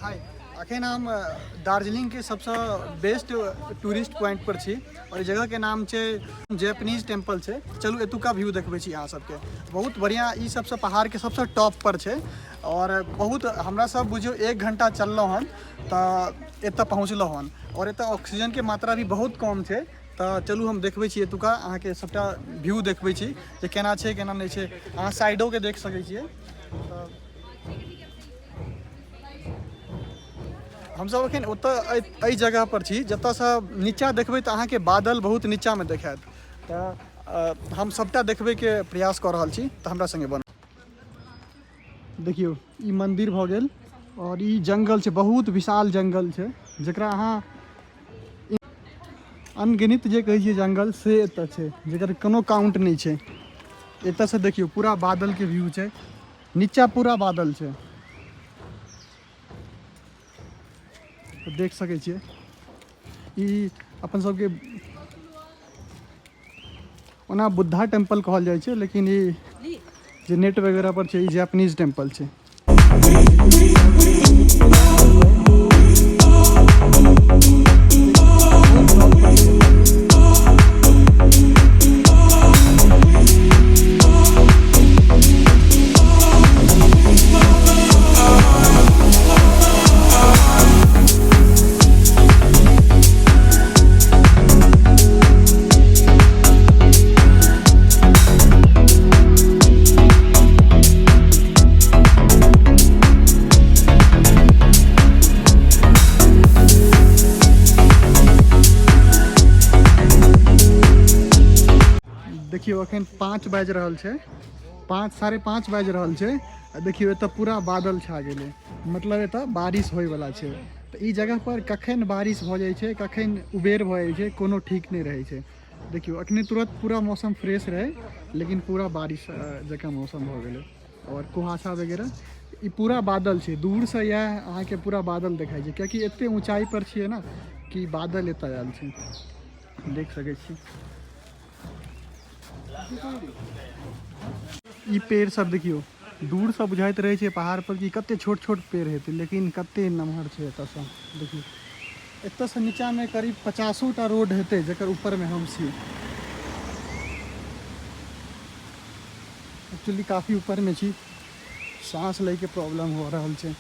हाय, अखन हम दार्जिलिंगके सबसँ बेस्ट टूरिस्ट पॉइंट पर छी और ई जगहके नाम छै जैपनीज टेम्पल छै। चलू एतुका व्यू देखबै छी अहाँ सबके। बहुत बढ़िआँ, ई सबसँ पहाड़के सबसँ टॉप पर छै और बहुत हमरा सब बुझियौ 1 घंटा चललहुँ हन तऽ एतऽ पहुँचलहुँ हन और एतऽ ऑक्सीजनके मात्रा भी बहुत कम छै। तऽ चलू हम देखबै छी एतुका अहाँके सबटा व्यू देखबै छी जे केना छै केना नहि छै। अहाँ साइडोके देख सकै छियै। तऽ हमसब अखन ओतऽ एहि जगह पर छी जतऽसँ नीचा देखबै तऽ अहाँके बादल बहुत नीचामे देखायत। तऽ हम सबटा देखबैके प्रयास कऽ रहल छी, तऽ हमरा सङ्गे बनू। देखियौ ई मन्दिर भऽ गेल और ई जंगल छै, बहुत विशाल जंगल छै जकरा अहाँ अनगिनत जे कहै छियै जंगल से एतऽ छै, जकर कोनो काउंट नहि छै। एतऽसँ देखियौ पूरा बादलके व्यू छै, नीचा पूरा बादल छै, तऽ देख सकै छियै। ई अपन सबके ओना बुद्धा टेम्पल कहल जाइ छै, लेकिन ई जे नेट वगैरह पर छै ई जापानीज टेम्पल छै। देखियौ अखन 5 बाजि रहल छै, पाँच साढ़े पाँच बाजि रहल छै आ देखियौ एतऽ पूरा बादल छा गेलै, मतलब एतऽ बारिश होइवला छै। तऽ ई जगह पर कखन बारिश भऽ जाइ छै, कखन उबेर भऽ जाइ छै, कोनो ठीक नहि रहै छै। देखियौ अखने तुरंत पूरा मौसम फ्रेश रहै, लेकिन पूरा बारिश जकाँ मौसम भऽ गेलै और कुहासा वगैरह। ई पूरा बादल छै, दूरसँ इएह अहाँके पूरा बादल देखाइ छै, कियाकि एते ऊँचाइ पर छियै ने कि बादल एतऽ आयल छै, देख सकै छी। ई पेड़ सब देखियौ, दूरसँ बुझाइत रहै छै पहाड़ पर कि कते छोट छोट पेड़ हेतै, लेकिन कते नमहर छै। एतऽसँ देखियौ, एतऽसँ नीचाँमे करीब 50 टा रोड हेतै जकर ऊपरमे हम छी। एक्चुअली काफी ऊपरमे छी, साँस लैके प्रॉब्लम हो रहल छै।